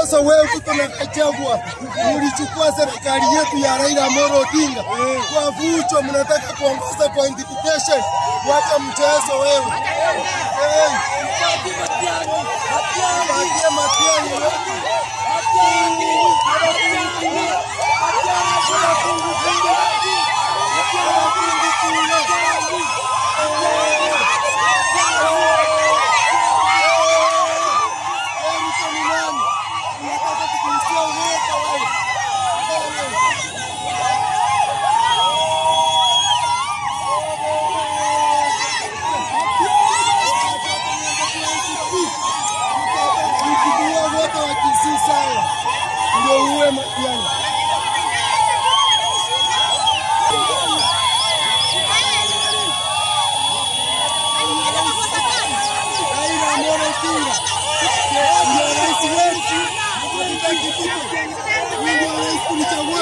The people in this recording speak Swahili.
Sasa wewe Ruto na Gachagua mlichukua serikali yetu ya Raila Amolo Odinga kwa vucho, mnataka kuongoza kwa intimidation. Wacha mchezo wewe. Hey. Patie Matiang'i wewe. Ruto ni nani? Unataka kutuuzia uoga wewe. Ukiua wote wa Kisii sawa, ndio uwe Matiang'i. Raila Amolo Odinga ndio rais wetu, hatutaki kitu. Huyu ndio rais tulichagua.